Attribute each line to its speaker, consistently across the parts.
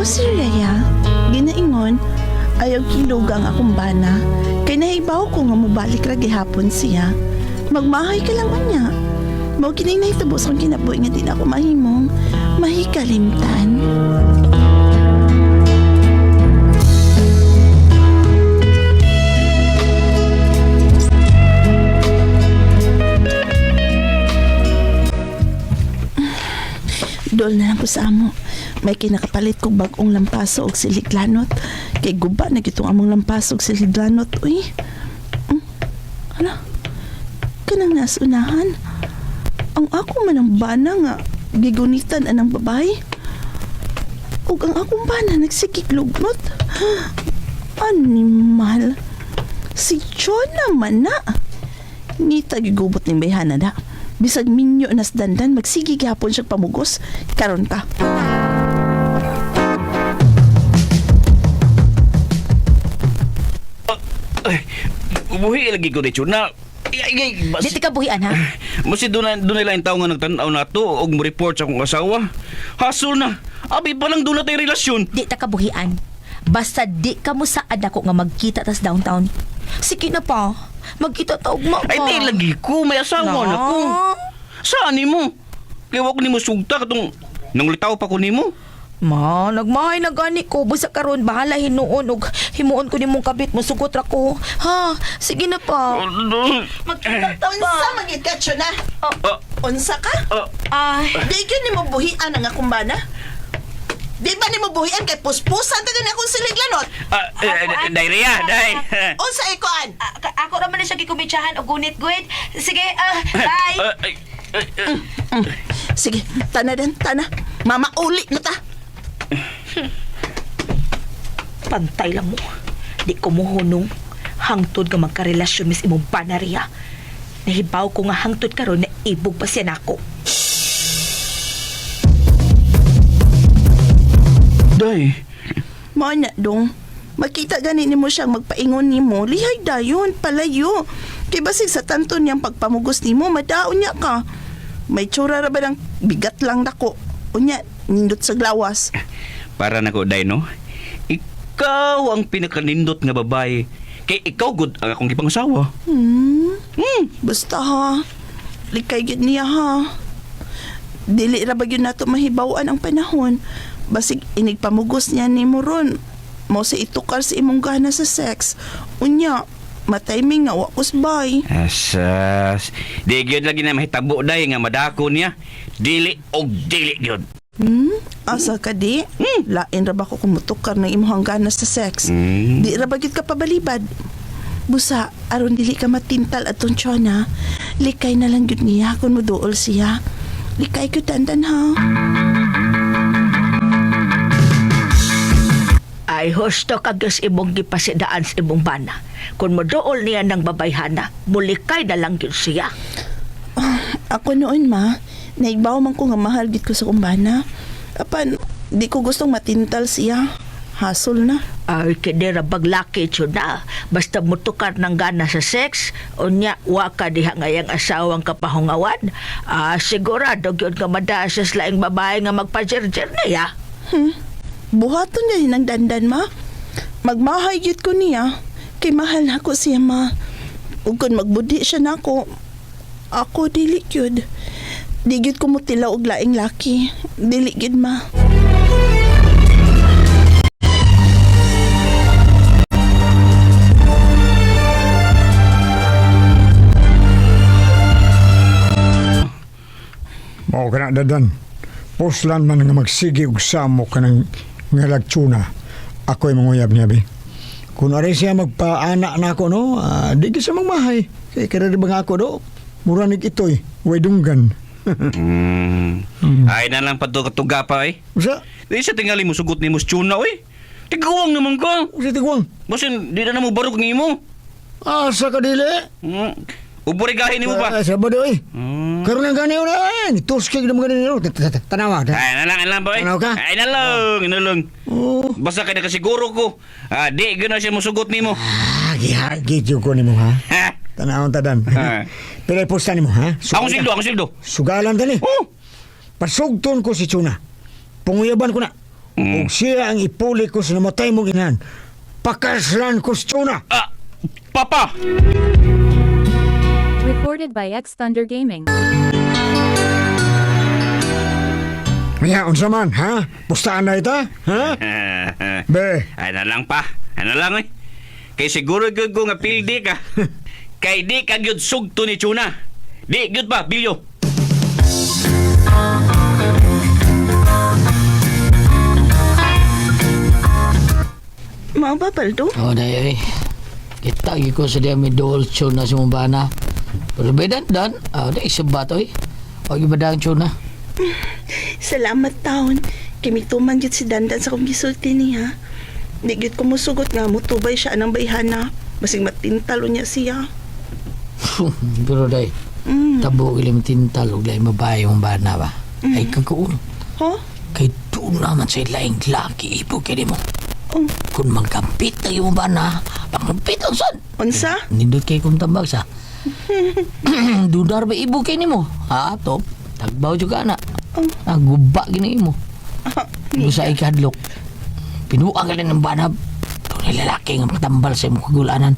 Speaker 1: si Rhea. Ginaingon, ayaw kilugang akong bana. Kay nahibaw ko nga mobalik ra gihapon siya. Magmahay ka lang unya. Mao kining nahitabo sa akong kinabuhi nga di na ako mahimong mahikalimtan. Dool na lang ko sa amo. May kinakapalit kog bag-ong lampaso og siliglanot. Kay guba na gitong among lampaso og siliglanot. Uy. Hala. Kanang nasunahan. Ang ako man ang bana nga gigunitan anang babae. Ug ang akong bana nagsigig lugnot. Animal. Si Chona man na. Nita gigubot ning bayhana na. Bisag minyo nas dandan magsige gihapon siya pamugos. Karon ka.
Speaker 2: Ay, buhi lagi ko ni Chuna. Ay, ay, ay, bas-
Speaker 3: Di ka buhian ha?
Speaker 2: Masi doon na lang tao nga nagtan-aw na to og mo report sa akong asawa. Hasol na. Abi pa lang doon na tayo relasyon.
Speaker 3: Di ta ka buhian. Basta di ka mo saad ako nga magkita tas downtown. Sige na pa. Magkita ta ugma pa.
Speaker 2: Ay, di lagi ko. May asawa na ko. Saan nimo? Kaya wag nimo sugta katong nang litaw pa ko nimo.
Speaker 3: Ma, nagmahay na gani ko. Basta karon bahala hinuon og himuon ko nimong kabit mosugot ra ko. Ha? Sige na pa. Magkita ta pa.
Speaker 1: Unsa magid ka, Chona?
Speaker 2: Ah,
Speaker 1: Unsa ka?
Speaker 2: ah,
Speaker 3: Ay,
Speaker 1: Di gyud nimo buhian ang akong bana? Di ba nimo buhian kay puspusan ta gani akong siliglanot?
Speaker 2: ah, eh, Day Ria, day.
Speaker 1: Unsa ikuan?
Speaker 3: ako ra man na siya gikumitsahan og gunit-guit. Sige, bye.
Speaker 2: Ah, ay, ay, ay.
Speaker 1: Sige, tana dan, tana. Mama uli na ta.
Speaker 4: Pantay lang mo. Di ko mohunong. Hangtod nga magkarelasyon mis imong banariya. Nahibaw ko nga hangtod karon na ibog pa siya nako.
Speaker 2: Day.
Speaker 1: Mao na dong. Makita gani nimo siyang magpaingon nimo, lihay dayon, palayo. Kay basig sa tanto niyang pagpamugos nimo, madaon niya ka. May tsura ra ba ng bigat lang nako. Unya, nindot sa glawas.
Speaker 2: Para nako day no. Ikaw ang pinakanindot nga babae. Kay ikaw gud ang akong gipangasawa.
Speaker 1: Basta ha. Likay gyud niya ha. Dili ra ba gyud nato mahibaw-an ang panahon. Basig inig pamugos niya nimo ron. Mao sa itukar sa imong gana sa sex. Unya, matiming nga wa kusbay.
Speaker 2: Asas. Di gyud lagi na mahitabo day nga madako niya. Dili og dili gyud.
Speaker 1: Asa ka di? Lain ra ba ko kumutukar ng imong gana sa sex? Di ra ba gyud ka pabalibad? Busa, aron dili ka matintal atong tiyona, likay na lang gyud niya kung moduol siya. Likay gyud dandan ha.
Speaker 4: Ay husto kag sa imong gipasidaan sa imong bana. Kung moduol niya ng babayhana, mulikay na lang yun siya.
Speaker 1: Ako noon ma, naibaw man ko nga mahal gid ko sa kumbana. Apan, di ko gustong matintal siya. Hasol na.
Speaker 4: Ay, kinira baglaki na. Basta mutukar ng gana sa sex, unya, wa ka diha ngayang asawang kapahungawan. Ah, sigurado gyud nga madaa siya sa laing babae nga magpajerjer niya.
Speaker 1: Buhaton niya ng dandan ma. Magmahay gyud ko niya. Kay mahal na ko siya ma. Ug kun magbudi siya nako, ako dili gyud. Di gyud ko mutilaw og laing laki. Dili gyud ma.
Speaker 5: Mao ka na dadan. Puslan man nga magsige og samo kanang ngalagtsuna. Ako'y manguyab niya bi. Kung ari siya magpaana na ako no, di gyud siya magmahay. Kay kada di ba nga ako do? Mura nig itoy, way dunggan.
Speaker 2: Ay na lang patuga pa eh.
Speaker 5: Usa,
Speaker 2: Di sa tingali mo sugot nimo sa tuna oy. Tiguang naman ka.
Speaker 5: usa tigwang.
Speaker 2: Basin di na mo barog nimo.
Speaker 5: Asa ka dili?
Speaker 2: Uburigahin nimo pa.
Speaker 5: Ah, sa ba doy? Karon ang gani una eh. Tuskig na mga ganito. Tanawa.
Speaker 2: Ay na lang, ay na lang boy.
Speaker 5: Tanaw ka?
Speaker 2: Ay na lang, na lang.
Speaker 5: Oh.
Speaker 2: Basta kay nakasiguro ko. Ah, di gyud na siya mosugot nimo.
Speaker 5: Ah, gihagi jud ko nimo ha.
Speaker 2: Ha?
Speaker 5: Tanawon tadan.
Speaker 2: Ah.
Speaker 5: Pero iposta nimo ha.
Speaker 2: Akong sildo, akong sildo.
Speaker 5: Sugalan tani.
Speaker 2: Oh.
Speaker 5: Pasugton ko si Chuna. Panguyaban ko na. Ug siya ang ipuli ko sa namatay mong inahan. Pakaslan ko sa tuna.
Speaker 2: Ah, Papa!
Speaker 6: Recorded by X Thunder Gaming.
Speaker 5: Kaya, unsa man, ha? Pustaan na ita, ha? Be,
Speaker 2: Ay na lang pa. Ano lang eh. Kay siguro gyud ko nga pildi ka. Kay di ka gyud sugto ni Chuna. Di gyud pa, Bilyo.
Speaker 1: Mao ba, Baldo?
Speaker 7: Oh, dahil eh. Kita gyud ko sa diya may dual tuna si mong bana. Pero bedan dan, ah, dahil isa ba to eh. O iba dang tuna.
Speaker 1: Salamat taon. Kay mituman gyud si Dandan sa akong gisulti niya. Di gyud ko musugot nga mutubay siya anang bayhana. Basig matintalo niya siya.
Speaker 7: Pero dahil, tabo ilim tintal og lain babae mong bana ba. Ay kagkuon.
Speaker 1: Ho?
Speaker 7: Kay doon naman sa laing laki ibo kini mo.
Speaker 1: Oh,
Speaker 7: Kung magkampit na imong bana, pangkampit ang sad.
Speaker 1: unsa?
Speaker 7: Nindot kay kong tambag sa. Dudar ba ibo kay nimo? Ha, top. Tagbaw jud ka na.
Speaker 1: Oh.
Speaker 7: Ah, guba gini mo.
Speaker 1: Ah,
Speaker 7: Sa ikadlok. Pinuang ka ng banab. Doon lalaki nga magtambal sa imong kagulanan.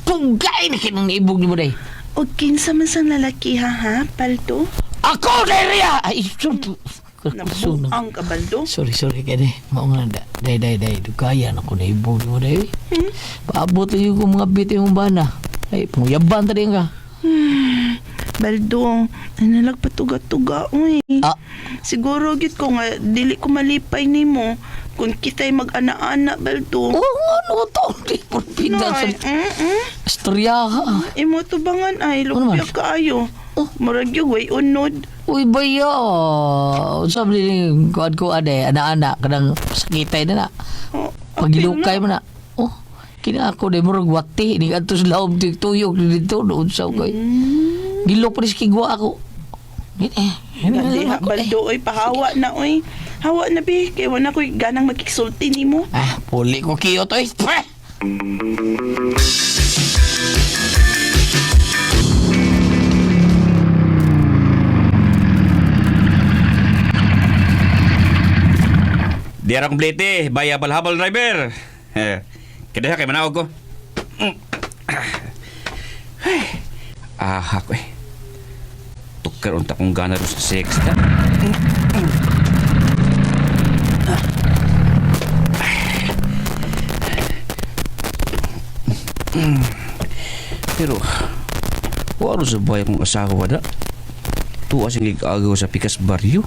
Speaker 7: Tugay na kinang niibog ni mo day.
Speaker 1: O kinsa man sang lalaki ha ha, Baldo?
Speaker 7: Ako day riya! Ay, sorry.
Speaker 1: Nabuang ka, Baldo.
Speaker 7: Sorry, sorry kani. Mao nga na. Day, day, day. Dugaya na ko naibog ni mo day. Paabot lang yung mga bit imong bana. Ay, panguyaban ta din ka.
Speaker 1: Baldo, nalag patuga-tuga, uy.
Speaker 7: Ah.
Speaker 1: Siguro gid ko nga dili ko malipay nimo kung kita'y mag-ana-ana, Baldo.
Speaker 7: Oo nga, no, to. Di porbida sa
Speaker 1: Nay, mm
Speaker 7: istorya ha.
Speaker 1: Imo tubangan ay
Speaker 7: Ano man?
Speaker 1: lupya kaayo.
Speaker 7: Oh.
Speaker 1: Murag yung way unod.
Speaker 7: Uy, baya. Sabi ni kuan ko ade, ana-ana kanang sakitay na na.
Speaker 1: Oh,
Speaker 7: Pagilukay mo na. Oh, kina ako de murag wati ni adto sa laom ti tuyok dito doon sa koy. Gilok pa ni sa kigwa ako. Eh,
Speaker 1: Dali ha, Baldo, oy, pahawa na, oy. Hawa na, bi. Kay wala ko'y ganang magkiksulti nimo.
Speaker 7: Ah, puli ko kiyo to. Eh. Pweh!
Speaker 2: Di ara komplete, baya balhabal driver. Eh, Kaya kay manawag ko. Ay, ah, ako eh. Tukar unta kong gana ron sa sex ta. Pero, waro sa bahay kong asawa da. Tuwa siyang gigagaw sa pikas baryo.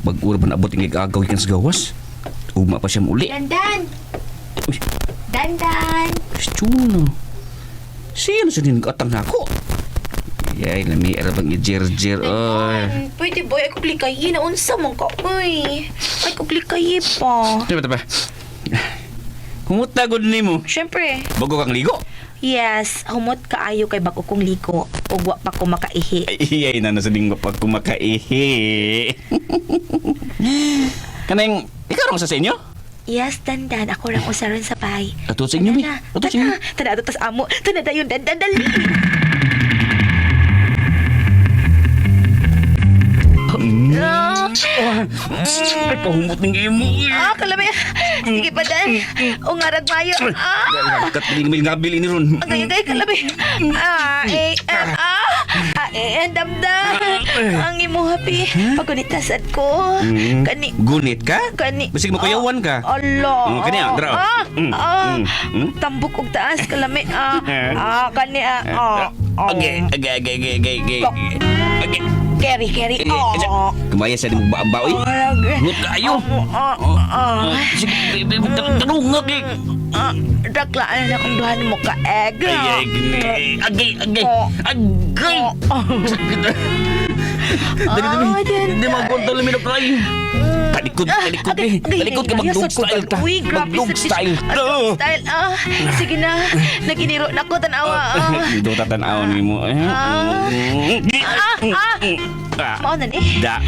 Speaker 2: Bag-ura ba naabot yung gigagaw ikan sa gawas? Ugma pa siya muli.
Speaker 3: Dandan!
Speaker 2: Uy,
Speaker 3: Dandan!
Speaker 2: Chuna. Siya na siya nag-atang na ako. Yay, lami, arabang i-jer-jer. Oy.
Speaker 3: Pwede ba? Ay, kuglikayi na unsa man ka. Uy, ay kuglikayi pa.
Speaker 2: Taba, taba. Kumuta gud nimo.
Speaker 3: Siyempre.
Speaker 2: Bago kang ligo.
Speaker 3: Yes, humot kaayo kay bago kong ligo ug wa pa ko makaihi.
Speaker 2: Ay, ay na nasa dinggo pag kumakaihi. Kanang, ikaw rin sa inyo?
Speaker 3: Yes, Dandan, ako lang usaron sa bahay.
Speaker 2: Ato sa inyo, mi.
Speaker 3: Tana,
Speaker 2: Ato sa inyo.
Speaker 3: tana, tana, ato tas amo. Tana dayon, Dandan, dali.
Speaker 2: Ay, pahumot ng imo.
Speaker 3: Ah, kalami. Sige pa, Dan. Ungarag mayo. Ah!
Speaker 2: Katling may ngabili ni ron.
Speaker 3: Agay, agay, kalami. Ah, eh, ah, ah, ah, eh, damdam. Ang imo happy. Pagunitasad ko. Kani,
Speaker 2: Gunit ka?
Speaker 3: kani.
Speaker 2: Basig makuyawan ka.
Speaker 3: Ala.
Speaker 2: Oh, kani, ah, dra.
Speaker 3: Ah,
Speaker 2: Mm,
Speaker 3: ah.
Speaker 2: mm, mm.
Speaker 3: Tambok og taas kalami. Ah, ah, kani ah. Ah, ah.
Speaker 2: Okay, okay, okay, okay, okay, okay. Okay.
Speaker 3: Carry, carry. Oh.
Speaker 2: Kumaya sa di mo baambaw eh. Gut kayo.
Speaker 3: Ah, ah.
Speaker 2: Sige, tanungag eh.
Speaker 3: Ah, daklaan na akong duhan mo ka egg.
Speaker 2: Ay, ay, agay, agay,
Speaker 3: Oh.
Speaker 2: agay. Dali, dali.
Speaker 3: Ah, dan-
Speaker 2: Hindi magkontrol mi na pray. Talikod, talikod eh. Talikod ka mag-dog style ta.
Speaker 3: Uy, grabe
Speaker 2: Mag-dog
Speaker 3: sa
Speaker 2: style.
Speaker 3: Ah, dog style. Ah, sige na. Naginiro na ko tanawa. Ah.
Speaker 2: Dito tatanaw ni mo. Eh.
Speaker 3: Ah. Ah, ah.
Speaker 2: Ah.
Speaker 3: Mao na ni.
Speaker 2: Da,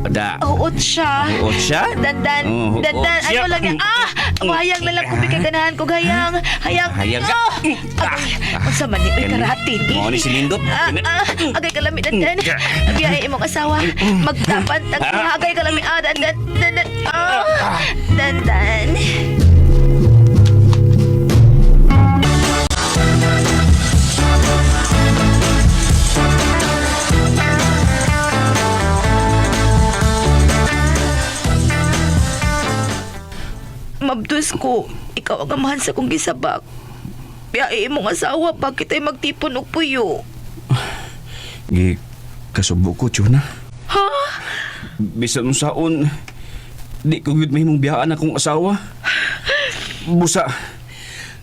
Speaker 2: da.
Speaker 3: Huot siya.
Speaker 2: Huot siya?
Speaker 3: Dandan,
Speaker 2: Oh, huot
Speaker 3: dandan.
Speaker 2: siya.
Speaker 3: Ano lang yan? Ah! Hayang na lang kung ganahan ko. Hayang. Hayang.
Speaker 2: Hayang ka.
Speaker 3: Ah! Agay. Unsa man ni? Uy, karate.
Speaker 2: Mao ni si Lindot.
Speaker 3: Ah, ah, agay kalami dandan. Biyahe imong asawa. Magtapan tag agay kalami. Ah, dandan, dandan. Ah. Dandan. Mabdus ko, ikaw ang amahan sa kong gisabak. Biyae imong asawa pa kita'y magtipon og puyo.
Speaker 2: Gi kasubo ko, Chuna.
Speaker 3: Ha?
Speaker 2: Bisan unsaon, di ko gyud mahimong biyaan akong asawa. Busa,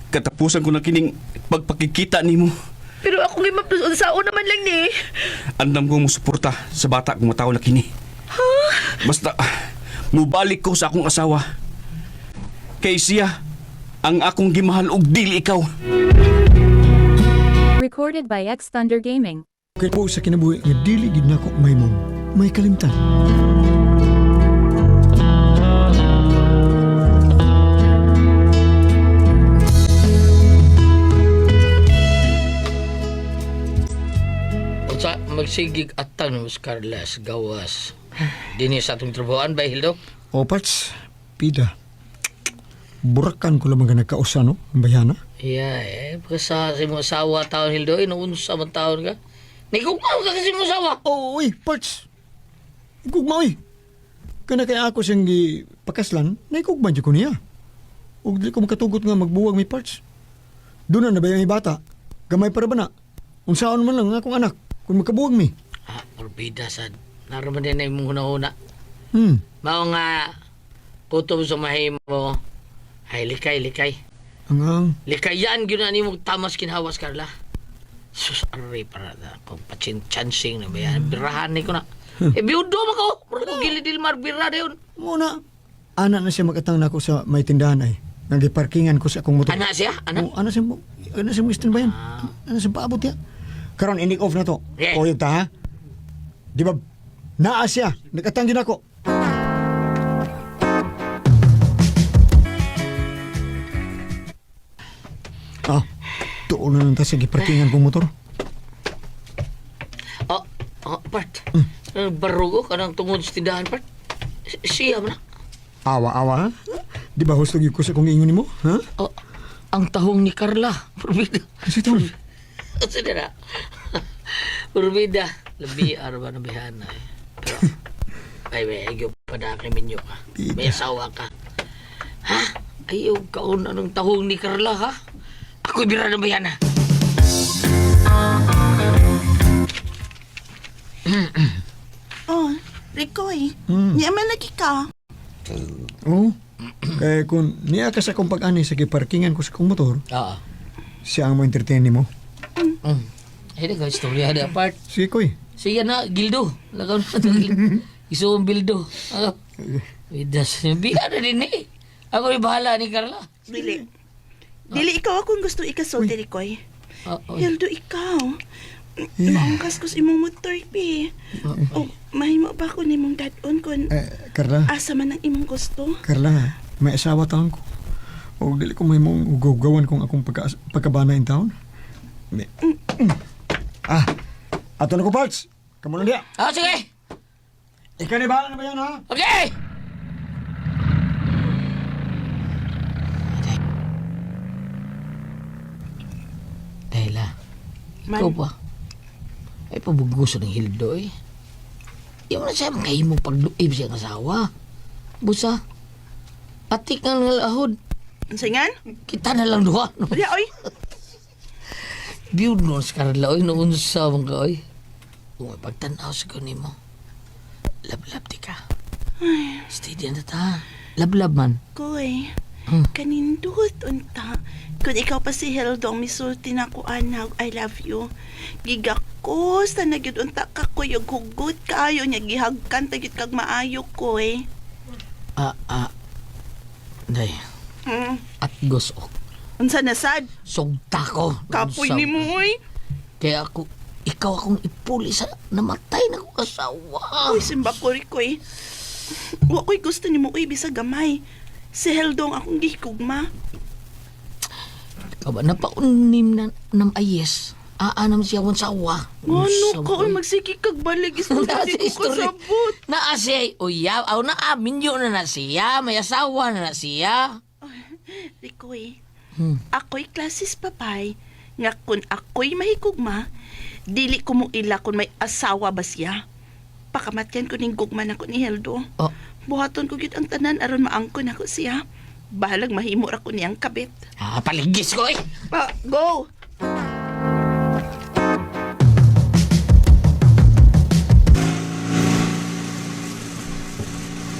Speaker 2: katapusan ko na kining pagpakikita nimo.
Speaker 3: Pero ako ngay mabdus unsaon naman lang ni.
Speaker 2: Andam ko mo suporta sa bata kung mataw na kini. Basta, mubalik ko sa akong asawa. Kay siya, ang akong gimahal og dili ikaw.
Speaker 6: Recorded by X Thunder Gaming.
Speaker 5: Kaya po sa kinabuhi nga dili gid nako mahimong may kalimtan.
Speaker 7: Unsa magsigig atang mas Carlas gawas. Dini sa atong trabahoan ba Hildo?
Speaker 5: O Pats, pida. Burakan ko lamang nga nagkausa no, ang bayana.
Speaker 7: Yeah, eh basta sa imong asawa taon Hildo, eh naunsa man taon ka. Nigugmaw ka kasi imong asawa.
Speaker 5: Oo, oy, Parts. Igugma, oy. Kana kaya ako siyang gipakaslan, naigugma dyan ko niya. Ug di ko makatugot nga magbuwag may parts. Doon na nabaya may bata. Gamay para ba na? Unsaon man lang ang akong anak kung makabuwag mi.
Speaker 7: Ah, porbida sad. Naroman din na imong hunahuna. Mao nga kutob sa mahimo. Ay likay likay.
Speaker 5: Ang ang
Speaker 7: Likayan gyud na nimo tamas kinhawas Carla. Sus aray para na kung pachin-chancing na ba yan. Birahan ni ko na. Eh biudo man ko. Murag ko gilidil mar bira dayon.
Speaker 5: muna. Ana na siya makatang nako sa may tindahan ay. Nga giparkingan ko sa akong motor.
Speaker 7: Ana siya, ana.
Speaker 5: Oh, ana siya mo. Ana siya mo istin ba yan? Ana siya paabot ya. Karon ending off na to.
Speaker 7: Yeah.
Speaker 5: O ta ha. Di ba naa siya, nakatang gyud ako. Ah, tuon na lang ta sa giparkingan kong motor.
Speaker 7: Oh, oh, part. Barugo kanang tungod sa tindahan part. Siya man na.
Speaker 5: Awa-awa ha? Di ba husto gyud ko sa kong ingon nimo, ha?
Speaker 7: Oh, ang tahong ni Carla. Porbida.
Speaker 5: Kasi taon.
Speaker 7: Sige na. Porbida. Labi arba na bihana eh. Pero, ay, may ayaw pa na kay minyo ka. May asawa ka. Ha? Ayaw kaon anong tahong ni Carla ha? Ako'y bira na bihana.
Speaker 1: Oh, Ricoy. Niya man lagi ka.
Speaker 5: Oo. Kaya kung niya ka sa akong pag-ani sa giparkingan ko sa akong motor,
Speaker 7: Oo.
Speaker 5: siya ang mo entertain nimo.
Speaker 7: Ay, nag istorya na part.
Speaker 5: Sige, koy.
Speaker 7: Sige na, Gildo. Lagaw na ito, Gildo. Isuong Bildo. Ako. Widas. Biya na din eh. Ako yung bahala ni Carla.
Speaker 1: Dili. Dili ikaw akong gusto ikasulti, Ricoy.
Speaker 7: Oh, oh.
Speaker 1: Hildo, ikaw. Maungkas ko sa imong motor, pi. Oh, mahimo ba ko nimong dadon kun
Speaker 5: Eh, Carla.
Speaker 1: asa man ang imong gusto?
Speaker 5: Carla, may asawa taon ko. O dili ko may mong ugaw-gawan kung akong pagkabana in town. May- Ah, ato na ko, Parts. Kamu na diya.
Speaker 7: Ah, sige!
Speaker 5: Ikaw ni bahala na ba yan, ha?
Speaker 7: Okay! Dahil ah,
Speaker 1: Man.
Speaker 7: ikaw pa. Ay, pabuguso ng Hildo eh. Iyon na siya, makahimong pagluib siyang asawa. Busa, atik nga ng lahod.
Speaker 1: Unsa ngan?
Speaker 7: Kita na lang duha. No?
Speaker 1: Diya, oy.
Speaker 7: Biyud no, sa Carla, oy, noon sa mga oy. Kung may pagtanaw sa kunin mo, lablab di ka. Steady na ta. Lablab man.
Speaker 1: Koy. Kanindot unta. Kung ikaw pa si Hildo ang misulti na ko anak, I love you. Gigako sa nagyud unta ka koy ug hugot kaayo niya gihagkan ta gyud kag maayo koy.
Speaker 7: Ah, ah. Day, at gusok.
Speaker 1: Unsa na sad?
Speaker 7: Sugta ko.
Speaker 1: Kapoy
Speaker 7: Unsa-
Speaker 1: nimo oy.
Speaker 7: Kaya ako, ikaw akong ipuli sa namatay na kong asawa.
Speaker 1: Uy, simba ko Ricoy. Wa ko'y gusto nimo uy bisag gamay. Si Hildo ang akong gihigugma.
Speaker 7: Ikaw ba, napaunim na ng ayes. Aanam siya kung sawa.
Speaker 1: Ano ka? Uy, magsige kag balik.
Speaker 7: Naa
Speaker 1: Istorya
Speaker 7: siya
Speaker 1: ko
Speaker 7: istorya.
Speaker 1: kasabot.
Speaker 7: Naa siya uyab. Aw naa, minyo na na siya. May asawa na na siya.
Speaker 1: Rikoy, ako'y klasis papay nga kung ako'y mahigugma, dili ko mo ila kung may asawa ba siya. Pakamatyan ko ning gugma nako ni Heldo.
Speaker 7: Oh.
Speaker 1: Buhaton ko gyud ang tanan aron maangkon nako siya. Bahalag mahimo ra ko niyang kabit.
Speaker 7: Ah, paligis ko eh.
Speaker 1: Ah, go!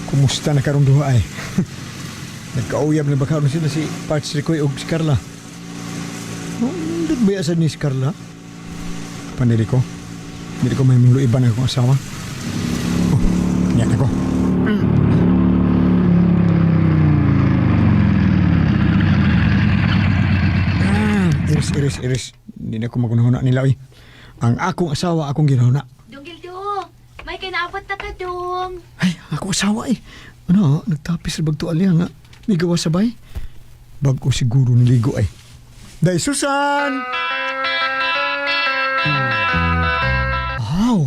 Speaker 5: Kumusta na karong duha ay? Nagkauyab na ba karon sila si Parts Ricoy og si Carla? Oh, nindot ba sa ni si Carla? Panili ko. Dili ko may mong luiban ang akong asawa. Oh, yan ako. Ah, iris, iris, iris. Hindi na ko magunahuna nila, oy. Ang akong asawa, akong ginahuna.
Speaker 3: Dong Gildo, may kinaabot na ka dong.
Speaker 5: Ay, ako asawa eh. Ano, nagtapis sa bagtual niya nga. May gawa sabay. Bago siguro niligo ay. Day Susan! Aw,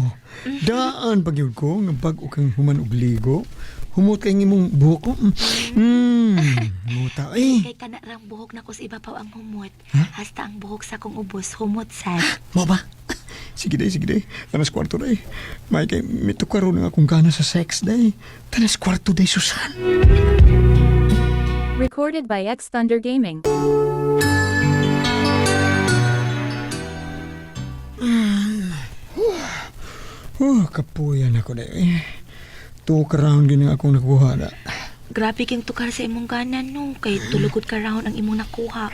Speaker 5: daan pag yun ko, nga bago kang human og ligo. Humot kay imong buhok ko. Muta eh.
Speaker 3: Kay kana rang buhok na ko sa ibabaw ang humot. Hasta ang buhok sa akong ubos humot sad.
Speaker 5: Mo ba? Sige day, sige day. Tanas kwarto day. May kay mitukaroon nga akong gana sa sex day. Tanas kwarto day, Susan.
Speaker 6: Recorded by X Thunder Gaming.
Speaker 5: Oh, kapuyan ako na eh. Tuok round gini ang akong nakuha na.
Speaker 3: Grabe king tukar sa imong ganan no kay tulugod ka round ang imong nakuha.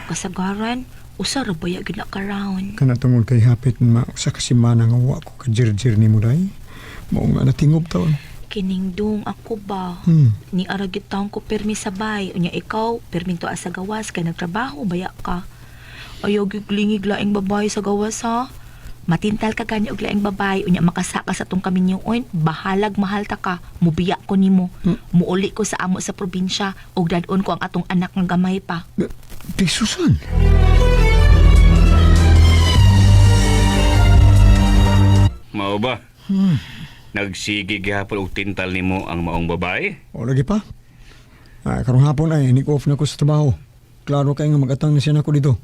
Speaker 3: Kasagaran, usa ra baya gyud na ka round.
Speaker 5: Kana tungod kay hapit ma usa ka semana nga wa ko kajirjir nimo day. Mao nga natingob taon.
Speaker 3: Kining dong ako ba? Ni aragit taon ko permi sabay. Unya ikaw, perming tuwa sa gawas kay nagtrabaho baya ka. Ayaw gyud lingig laing babae sa gawas ha. Matintal ka gani og laing babae unya makasaka sa tong kaminyoon, bahalag mahal ta ka, mubiya ko nimo. Muuli ko sa amo sa probinsya ug dad-on ko ang atong anak nga gamay pa.
Speaker 5: Di Susan.
Speaker 2: Mao ba? Nagsige gihapon og tintal nimo ang maong babae?
Speaker 5: O lagi pa. Ay, karong hapon ay nik-off na ko sa trabaho. Klaro kay nga magatang na siya nako dito.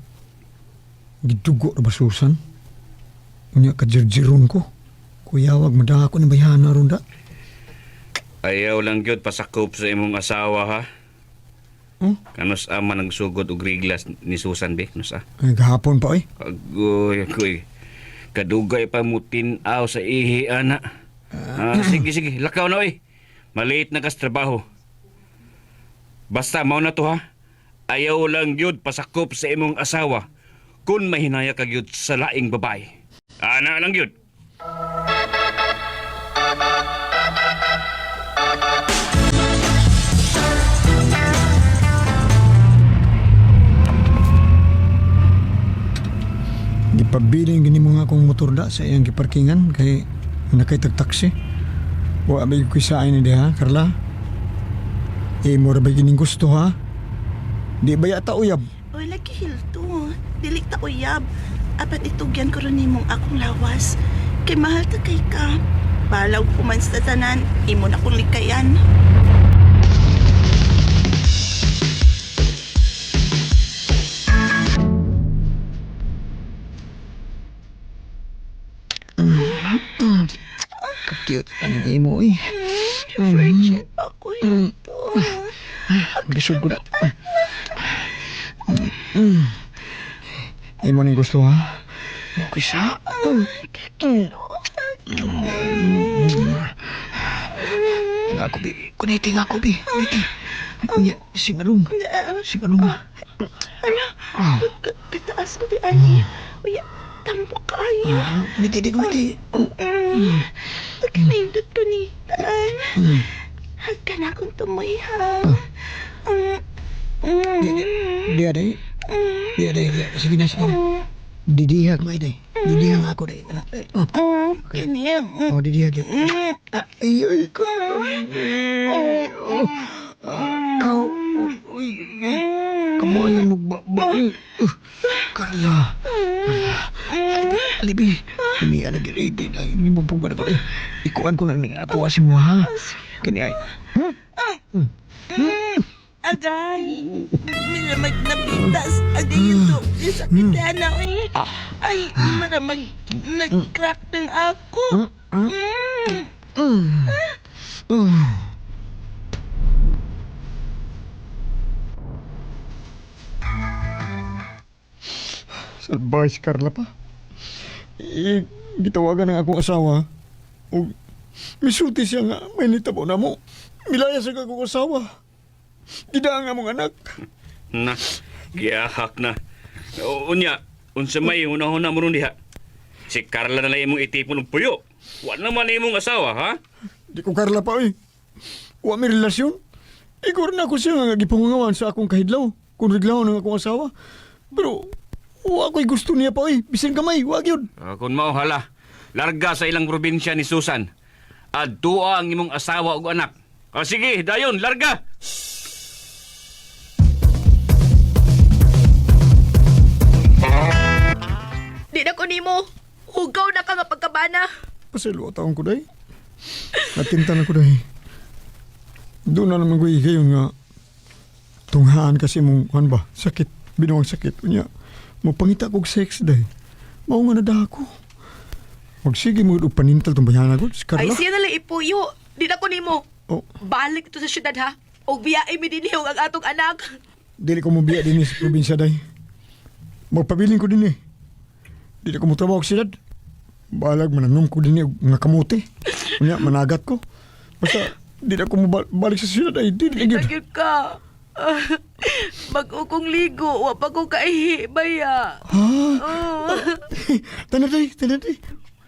Speaker 5: Gidugo na ba Susan? Unya kajirjiron ko. Kuyawag madaha ko ni bayhana ron da.
Speaker 2: Ayaw lang gyud pasakop sa imong asawa ha.
Speaker 5: Hmm?
Speaker 2: Kanus ama nagsugod og riglas ni Susan be, kanus ah.
Speaker 5: Ay, gahapon pa oy.
Speaker 2: Agoy, agoy. Kadugay pa mo tinaw sa ihi, ana. Ah, sige, sige. Lakaw na, oy. Maliit na kas trabaho. Basta, mao na to, ha? Ayaw lang yun pasakop sa imong asawa kung mahinaya ka gyud sa laing babae. Ana lang yun.
Speaker 5: Gipabiling gini mo nga akong motor da sa iyang giparkingan kay nakay tag taxi. Wa ba ko sa ni diha, Carla? Eh, mo ra ba gining gusto ha? Di ba yata uyab?
Speaker 1: Uy, lagi Hildo. Dili ta uyab. Apan itugyan ko ron nimong akong lawas. Kay mahal ta kay ka. Balaw kuman sa tanan, imo na kong likayan.
Speaker 5: Cute ang imo eh.
Speaker 1: Virgin pa ko Hildo.
Speaker 5: Bisod ko na. Imo ning gusto ha? Okay sa? Ako bi, kuniting ako bi. Kuniting. Unya, singalong. Singalong.
Speaker 1: Ala, kataas ko di ani. Uy, tampo kayo.
Speaker 5: Ngiti, di ngiti.
Speaker 1: Pagkanindot ko ni Tan. Hagka na akong tumoy, ha?
Speaker 5: Di aday. Di aday. Sige na, sige na. Didihag mo day. Didihag ako day. Oh,
Speaker 1: Kini.
Speaker 5: oh didihag yun. Ay, ay, ko. Kau, uy, kamu ay magbaba. Carla. Kuan ko na ni ako si mo ha. Kani ay.
Speaker 1: Agay! Miramag napitas. Agay ito. Sakit na eh. Ay, maramag nag-crack ng ako. Mm.
Speaker 5: Salbahe si Carla pa. Eh, gitawagan ang akong asawa. O, misulti siya nga, may nitabo na mo. Milaya sa akong asawa. Gida ang among anak.
Speaker 2: Na, giyahak na. O, unya, unsa may hunahuna mo ron diha. Si Carla na lang imong itipon og puyo. Wa naman imong asawa, ha?
Speaker 5: Di ko Carla pa, oy. Wa mi relasyon. Igor na ko siya nga gipangungawan sa akong kahidlaw. Kung reglahon ang akong asawa. Pero, wa ko'y gusto niya pa, oy. Bisan kamay, wa gyud.
Speaker 2: Ah, kung mao hala, larga sa ilang probinsya ni Susan. Adtua ang imong asawa ug anak. Ah, sige, dayon, larga.
Speaker 3: Di na ko nimo. Hugaw na ka nga pagkabana.
Speaker 5: Paselo taon ko, day. Natinta na ko, day. Doon na naman ko ikayon nga tunghaan kasi mong, kan ba, sakit, binuang sakit. Unya, mapangita kog sex, day. Mao nga na ko. Magsige mo og panintal tong bayana ko, si Carla.
Speaker 3: Ay siya na lang ipuyo. Di na ko nimo.
Speaker 5: Oh,
Speaker 3: Balik to sa syudad ha. Og biyae mi dinhi og ang atong anak.
Speaker 5: dili ko mobiya din sa probinsya, day. Magpabilin ko din eh. Dili ko motrabaho sa siyudad. Balag, mananom ko din eh, og nga kamote. Unya, managat ko. Basta, dili ako mobalik sa siyudad, ay, dili gyud.
Speaker 3: Nagyud ka. Bag-o kong ligo, wa pa ko kaihi baya.
Speaker 5: Ha?
Speaker 3: Oh.
Speaker 5: Tanaday, tanaday.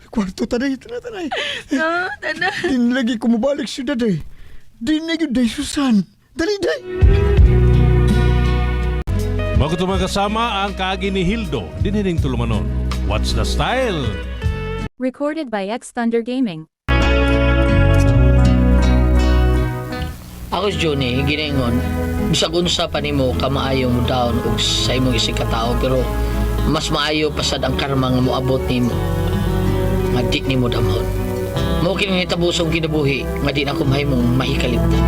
Speaker 5: Kwarto tanay, tanaday.
Speaker 3: Na, tana.
Speaker 5: Din lagi ko mabalik syudad ay. Din na yun day, Susan. Dali, day.
Speaker 8: Magutuma kasama ang kaagi ni Hildo, dinhining tulumanon. What's the style?
Speaker 6: Recorded by X Thunder Gaming.
Speaker 7: Ako si Johnny, ginaingon, bisag unsa pa nimo kamaayo mo down og sa imong isig ka tao pero mas maayo pasad ang karma nga moabot nimo nga di nimo damhon. Mao kini nitabo sa akong kinabuhi nga di na ko mahimong mahikalimtan.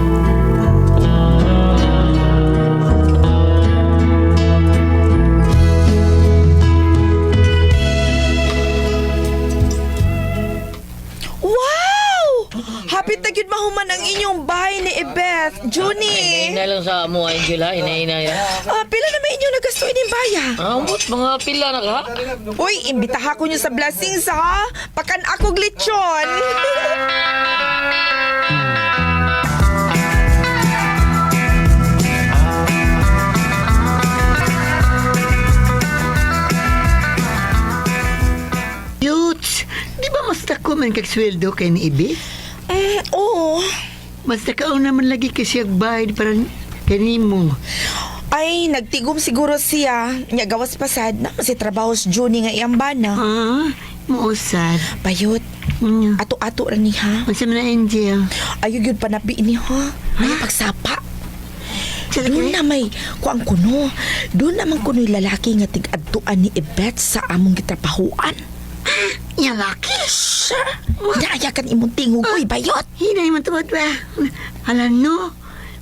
Speaker 1: Wow! Happy ta gyud mahuman ang inyong bahay ni Ebeth, Junie.
Speaker 7: Hinay lang sa amo Angel ha, hinay-hinay ha.
Speaker 1: Ah, pila na may inyong nagasto ining baya?
Speaker 7: Amot mga pila na ka.
Speaker 1: Uy, imbitaha ko niyo sa blessings ha. Pakan ako glitsyon.
Speaker 9: Youths, di ba mas dako man kag sweldo kay ni Ibi?
Speaker 1: Oo.
Speaker 9: Mas dakaon naman lagi kasi bayad para kanimo.
Speaker 1: Ay, nagtigom siguro siya. Nya gawas pasad na si trabaho si Junie nga iyang bana.
Speaker 9: Ah, muusad.
Speaker 1: Bayot, ato-ato ra ni ha.
Speaker 9: Unsa man na Angel?
Speaker 1: Ayo gyud panabi ni ha. Ay pagsapa.
Speaker 9: Sa
Speaker 1: Doon na may kuang kuno. Doon naman kuno'y lalaki nga tig-adtuan ni Ibet sa among gitrabahuan.
Speaker 9: Nya laki.
Speaker 1: Sure. Naayakan imong tingog, uy, bayot.
Speaker 9: Hinay man tubod ba? Hala no.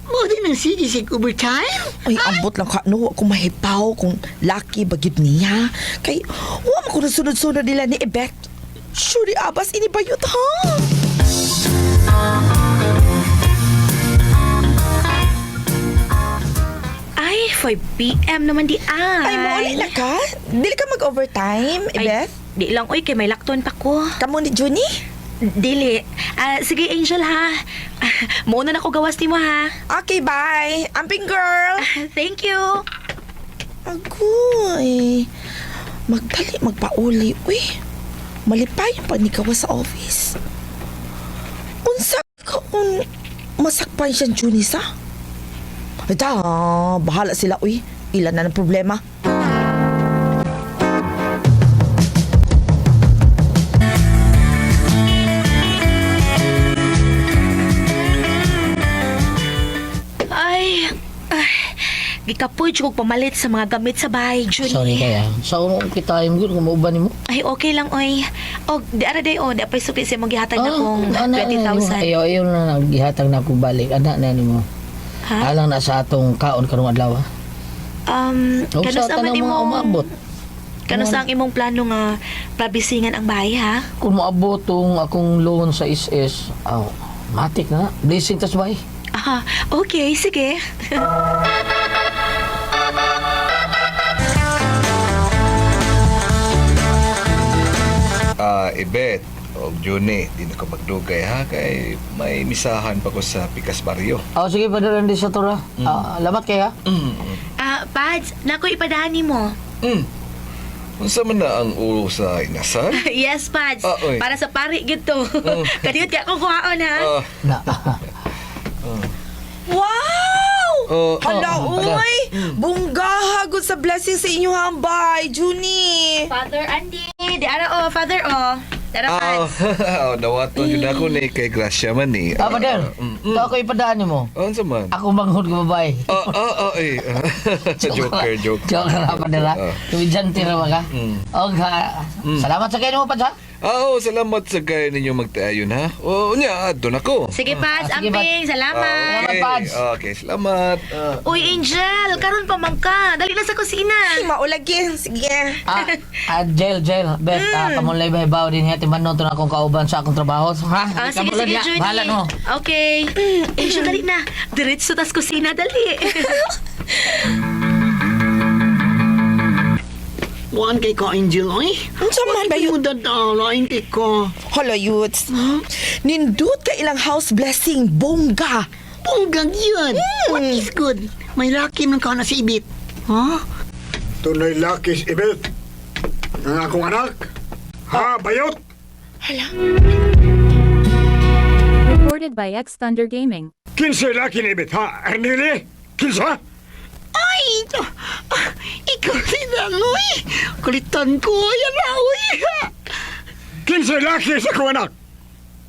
Speaker 9: Mo din ang sige sig overtime.
Speaker 1: Ay, ambot lang ka, no. Ako mahipaw kung laki ba gyud niya. Kay, wa man kuno sunod-sunod nila ni Ibet. Sure, abas ini bayot, ha?
Speaker 3: Ay, 5 p.m. naman di ay.
Speaker 1: Ay, mauli na ka? Dili ka mag-overtime,
Speaker 3: Ay,
Speaker 1: Ibeth?
Speaker 3: di lang oy kay may lakton pa ko.
Speaker 1: Kamo ni Junie?
Speaker 3: Dili. Ah, sige Angel ha. Mauna na ko gawas nimo ha.
Speaker 1: Okay, bye. Amping girl.
Speaker 3: Thank you.
Speaker 1: Agoy. Magdali, magpauli. Uy, malipay pa ni kawa sa office. Unsa ka un masakpan siyang Junis, ha? Ay, da, bahala sila, uy. Ilan na ng problema.
Speaker 3: Ay, ay, Gikapoy jud kog pamalit sa mga gamit sa bahay, Junie.
Speaker 7: Sorry kaya. Sa unong kita time gud kung mauban nimo.
Speaker 3: Ay, okay lang, oy. Og, di ara day, oh, di apay sukli sa imong gihatag na kong
Speaker 7: ana na nimo.
Speaker 3: 20,000.
Speaker 7: Ayaw, ayaw na na gihatag na akong balik. Ana na nimo.
Speaker 3: Ha?
Speaker 7: Alang na sa atong kaon karong adlaw. Ha? Og
Speaker 3: Kanus
Speaker 7: sa
Speaker 3: man
Speaker 7: tanang mga
Speaker 3: imong
Speaker 7: umabot.
Speaker 3: Kanus ang imong plano nga prabisingan ang bahay, ha?
Speaker 7: Kung moabot tong akong loan sa SS, aw, matik na. Blessing tas bay.
Speaker 3: Ah, okay, sige.
Speaker 10: Ah, Ibet, og Juni, di na ko magdugay ha kay may misahan pa ko sa Pikas Barrio.
Speaker 7: Oh, sige, padalan di sa tura. Ah, lamat kay ha.
Speaker 3: Ah, Pads, nako ipadaan nimo.
Speaker 10: Unsa man na ang ulo sa inasal?
Speaker 3: Yes, Pads.
Speaker 10: Ah, oy.
Speaker 3: Para sa pari gid to. Kadiyot kay ako kuhaon ha.
Speaker 10: Ah,
Speaker 7: Na.
Speaker 11: Wow!
Speaker 10: Oh,
Speaker 11: Hala,
Speaker 7: oh,
Speaker 11: uy! Bonggaha gud sa blessing sa inyo hambay, Junie!
Speaker 3: Father Andy, di ara oh, Father oh. Tara,
Speaker 10: ah,
Speaker 3: Pads.
Speaker 10: oh, dawaton jud ako ni kay Gracia man ni.
Speaker 7: Ah, pader. To ako ipadaan nimo.
Speaker 10: Oh, unsa man?
Speaker 7: Ako manghud ko babae.
Speaker 10: Ah, ah, ah, eh. Joker, joker.
Speaker 7: Joker ra pader ha.
Speaker 10: Ah.
Speaker 7: Tumidyante ra ba ka? Og ha. Salamat sa kayo mo Pads ha.
Speaker 10: Ah, oh, salamat sa kayo ninyo magtaayon ha. Oh, unya, adto na ko.
Speaker 3: Sige, Pads,
Speaker 7: Ah, sige, Pads.
Speaker 3: amping, salamat.
Speaker 10: Ah, okay.
Speaker 7: Salamat, Pads.
Speaker 10: Okay, salamat. Ah.
Speaker 3: Uy, Angel, karon pa man ka. Dali na sa kusina.
Speaker 11: Ay, maulagi. Sige.
Speaker 7: Ah, ah, jail, jail. Beth, ah, kamunlay ba ibaw din niya. Timan to na akong kauban sa akong trabaho. Ha?
Speaker 3: Ah, sige,
Speaker 7: Kamulan
Speaker 3: sige,
Speaker 7: niya.
Speaker 3: Junie.
Speaker 7: Bahala no.
Speaker 3: Okay. Angel, dali na. Diretso tas kusina, dali.
Speaker 9: Kuan kay ka, Angel, oy.
Speaker 1: Unsa man ba yun?
Speaker 9: Mudad, lain kay ka.
Speaker 11: Hala, youths. Nindot ka ilang house blessing, bongga.
Speaker 9: Bonggang yun. What is good? May laki man ka na si Ibit. Ha?
Speaker 5: Tunay lakis Ibet. Ang akong anak. Ha, bayot!
Speaker 6: Recorded by X Thunder Gaming.
Speaker 5: Kinsa laki ni Ibet, ha? Ernili? Kinsa?
Speaker 9: Ay! Ah, ikaw si Danoy. Kulitan ko. Yan na, oy.
Speaker 5: Kinsa laki sa akong anak?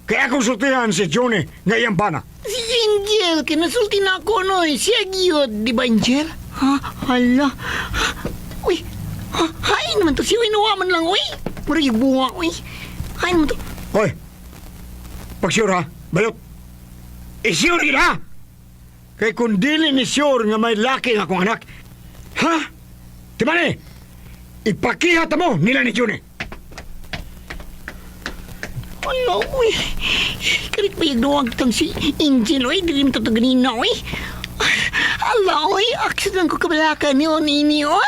Speaker 5: Kaya akong sultihan si Johnny nga iyang bana.
Speaker 9: Si Angel, kinasulti na ako, noy. Siya gyud, di ba, Angel? Ha? Hala. Uy, ha, hain naman to. Siya inuwa man lang, uy. Mura yung bunga, uy. Hain naman to.
Speaker 5: Hoy! Pag-sure ha, bayot! I-sure gid ha! Kay kung dili ni sure nga may laki nga akong anak, ha? Timani! Ipakihat mo nila ni Johnny.
Speaker 9: Hala, uy. Karit pa yung duwag tang si Angel, uy. Dili mo to ganina, uy. Hala, uy. Accident ko kabalaka ni Onini, uy.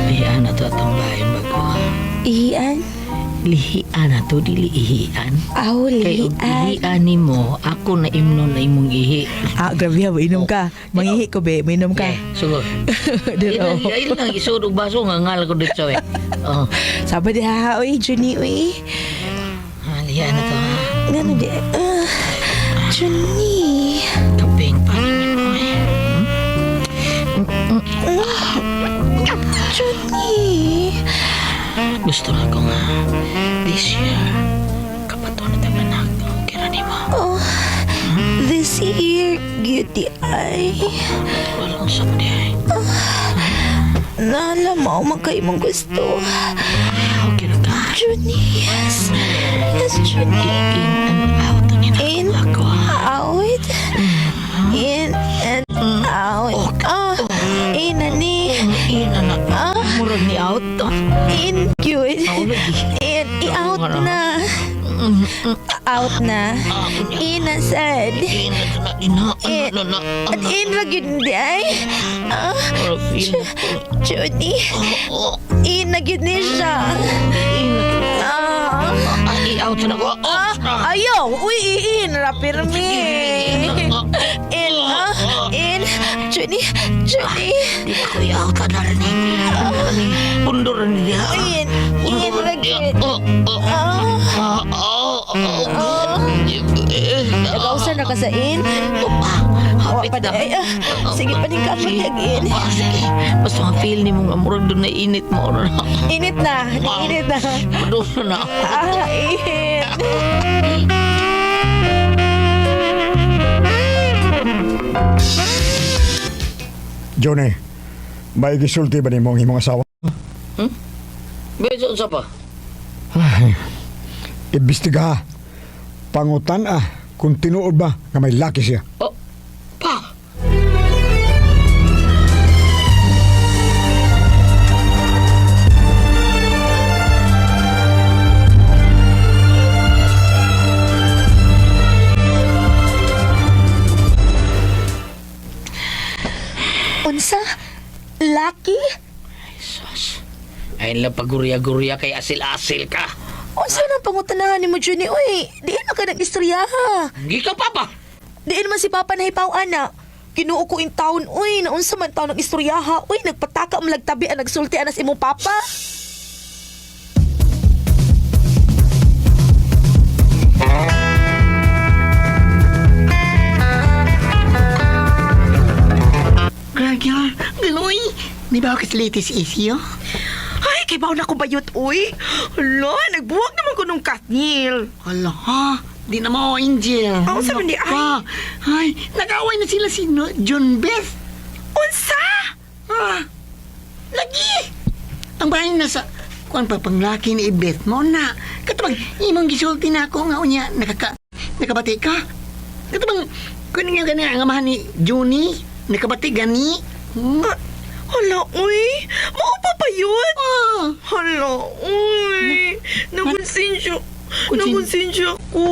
Speaker 7: Lihian na to atong bahay bago.
Speaker 3: Ian?
Speaker 7: Lihian na to, dili ihian.
Speaker 3: Aw,
Speaker 7: Kay og ihian nimo, ako na imnon na imong ihi.
Speaker 11: Ah, grabe ha, mainom ka. Mangihi ko, be. Mainom ka.
Speaker 7: Okay, sugod.
Speaker 11: Dito.
Speaker 7: Ay, lang, isod og baso nga ngal ko dito eh. Oh,
Speaker 11: Sabi di ha, uy, Junie, uy.
Speaker 7: ah, lihian na to ha.
Speaker 11: Ngano di? Ah, Junie.
Speaker 7: Kaping pa ninyo eh.
Speaker 11: Junie.
Speaker 7: Gusto na ko nga this year kapato na tayong anak. Okay na nimo.
Speaker 11: Oh, this year, beauty ay.
Speaker 7: Walang sa mo diay.
Speaker 11: Nala mo, magkaimong gusto.
Speaker 7: Okay na ka.
Speaker 11: Junie, yes. Yes, Junie.
Speaker 7: In and out ang
Speaker 11: In,
Speaker 7: ina ako.
Speaker 11: out. In and out. Ah, in na ni.
Speaker 7: In and
Speaker 11: Ah,
Speaker 7: Murag ni out.
Speaker 11: in, cute.
Speaker 7: lagi.
Speaker 11: In, i-out na. Out na. In na sad.
Speaker 7: In na na
Speaker 11: In,
Speaker 7: na na.
Speaker 11: at in ra gyud di ay. Ah, Junie. In na gyud ni siya. Ah.
Speaker 7: Ay, out na ko.
Speaker 11: Ah, ayaw. Uy, in ra pirmi. In, ah, in. Junie, Junie.
Speaker 7: Di ko i-out na rin. Pundor ni diha.
Speaker 11: In, in ra gyud. Ah.
Speaker 7: Ah, oh, oh.
Speaker 3: Nagausa na
Speaker 11: na ka sa in.
Speaker 7: Pa,
Speaker 11: Wa
Speaker 7: hapit
Speaker 11: pa
Speaker 7: na.
Speaker 11: di ay. Ah, sige, paningkamot tag-in.
Speaker 7: Ah, sige. Basta ma-feel ni mo nga murag doon na init mo. Ano na.
Speaker 11: Init na. Init na.
Speaker 7: Doon na.
Speaker 11: Ah, init.
Speaker 5: Johnny, may gisulti ba nimo ang imong asawa?
Speaker 7: Beso sa pa.
Speaker 5: Ay, imbestiga. Pangutan ah, kung tinuod ba nga may laki siya.
Speaker 7: Oh, pa.
Speaker 11: Unsa? Lucky?
Speaker 7: Sus. Ayun lang pagurya-gurya kay asil-asil ka.
Speaker 11: Unsa nang pangutanahan nimo, Johnny? Uy, diin man ka nag-istorya ha.
Speaker 7: Gikan pa pa.
Speaker 11: Diin man si Papa nahipaw ana. Kinuo ko in town, uy, naunsa man taon ng istorya ha. Uy, nagpataka ang lagtabi ang nagsulti anas imong papa.
Speaker 9: Grabe, ganoy. Di ba ako sa latest issue?
Speaker 1: Ay, kay na ko bayot, uy. Hala, nagbuwag naman ko nung Katnil.
Speaker 9: Hala, ha? Di na mo, Angel.
Speaker 1: Ako sa man di, ay.
Speaker 9: Ka. Ay, nag-away na sila si no, John Beth.
Speaker 1: Unsa?
Speaker 9: Ah, lagi. Ang bahay na sa kuan pa panglaki ni Beth mo na. Katubang imong gisulti na ako nga unya nakabati ka. Katubang kun nga gani ang amahan ni Johnny nakabati gani. Hmm?
Speaker 1: Ah, hala, uy. Mao pa pa yun?
Speaker 9: Ah,
Speaker 1: Hala, uy. Nakonsensya. Nakonsensya ko.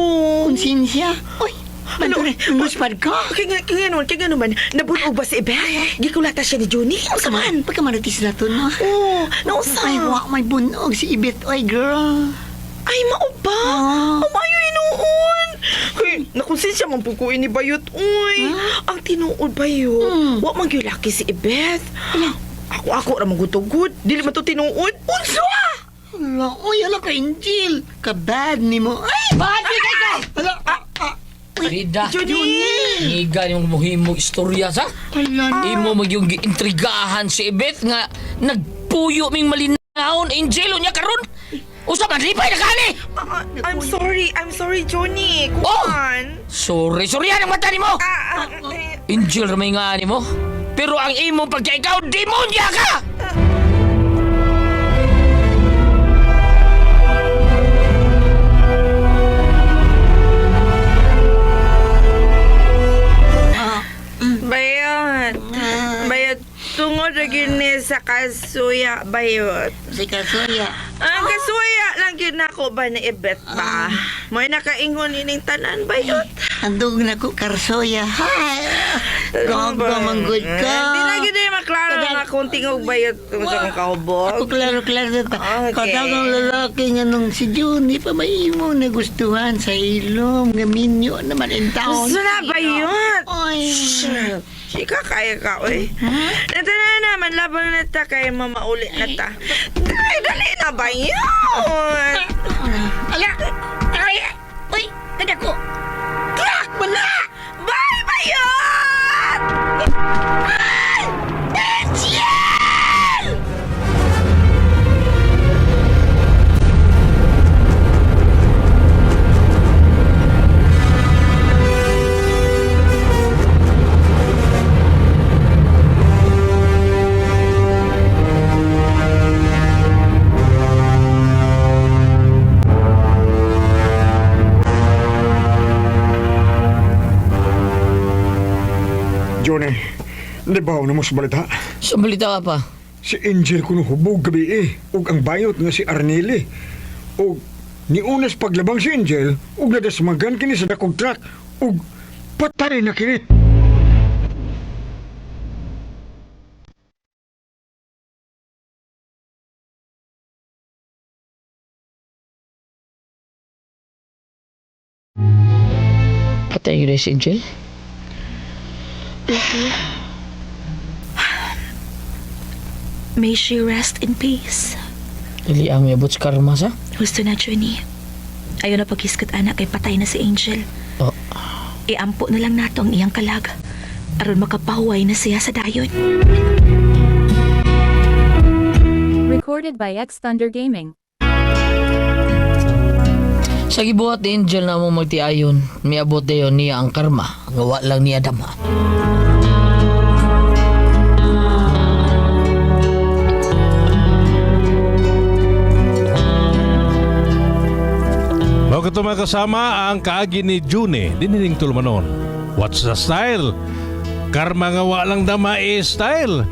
Speaker 9: Konsensya. Uy,
Speaker 1: Ano?
Speaker 9: Ano? Luspad ka.
Speaker 1: Kaya nga naman, nabunog ba si Ibel? Gikulata siya ni Johnny? Unsa man?
Speaker 9: Pagkamarati sila to, no?
Speaker 1: Oo, nausa.
Speaker 9: Ay, wa may bunog si Ibet. Oy, girl.
Speaker 1: Ay, mao ba?
Speaker 9: Ah.
Speaker 1: Umayo inuon. Ay, nakonsensya man po ko ini bayot, uy. Ang tinuod bayot.
Speaker 9: Hmm.
Speaker 1: Wa man gyud laki si Ibeth. Ako ra man gutugod. Dili man to tinuod. Unsa?
Speaker 9: Hala, oy, hala ka, Angel. Kabad ni mo. Ay!
Speaker 7: Bakit kay ka?
Speaker 9: Hala, ah, ah. Uy,
Speaker 7: Rida.
Speaker 1: Johnny!
Speaker 7: Ngiga yung muhimog istorya sa.
Speaker 9: hala,
Speaker 7: Imo magyung giintrigahan si Ibet nga nagpuyo ming malinahon Angel unya karon. Usa man lipay na kani.
Speaker 1: Ah, I'm sorry, Johnny.
Speaker 7: Oh!
Speaker 1: Kuan.
Speaker 7: Sorry, sorry ang mata nimo.
Speaker 1: Ah, ah, eh,
Speaker 7: Angel ra may nga nimo. Pero ang imong pagka ikaw demonya ka.
Speaker 1: Bayot. Bayot. Tungod ra gyud ni sa kasuya, bayot.
Speaker 9: Si Kasuya.
Speaker 1: Ang kasuya lang gyud nako ba ni Ibet ba? Mo'y nakaingon ining tanan, bayot.
Speaker 9: Andog na ko, Karsoya. Hi! Gaga, manggod ka.
Speaker 1: Hindi na gyud eh, maklaro na kung tingog bayot kung sa akong kahubog.
Speaker 9: Ako klaro-klaro pa.
Speaker 1: Okay.
Speaker 9: Kadagang lalaki nga nung si Juni pa may imo nagustuhan sa ilong nga minyo naman in town.
Speaker 1: Gusto na bayot.
Speaker 9: Oy.
Speaker 1: Chika, kaya ka, oy. Nata na naman, labang na ta kay mama uli na ta. Dali, dali na bayot.
Speaker 9: Ala! Ay! Uy! Kada ko! Crack mo na!
Speaker 1: Bye, bayot!
Speaker 9: Ay! Angel!
Speaker 5: Johnny, di ba na mo sa balita?
Speaker 7: Sa balita ka pa.
Speaker 5: Si Angel kuno hubog gabi eh, ug ang bayot nga si Arneli. Ug niunas paglabang si Angel, ug nadasmagan kini sa dakong truck, ug patay na kini.
Speaker 7: Patay yun si Angel.
Speaker 3: May she rest in peace.
Speaker 7: Dili ang may abot sa karma sa.
Speaker 3: Gusto na, Johnny. Ayaw na paghisgot, anak, kay patay na si Angel.
Speaker 7: Oh.
Speaker 3: Iampo na lang nato ang iyang kalag. Aron makapahuway na siya sa dayon.
Speaker 6: Recorded by X Thunder Gaming.
Speaker 7: Sa gibuhat ni Angel na mo magtiayon, miabot dayon niya ang karma, nga wa lang niya dama.
Speaker 8: Mao kato, mga kasama, ang kaagi ni June dinhining tulumanon. What's the style? Karma nga wa lang dama eh style.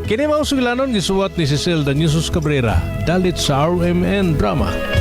Speaker 8: Kini mao sugilanon gisuwat ni Cecil Daniusos Cabrera dalit sa RMN Drama.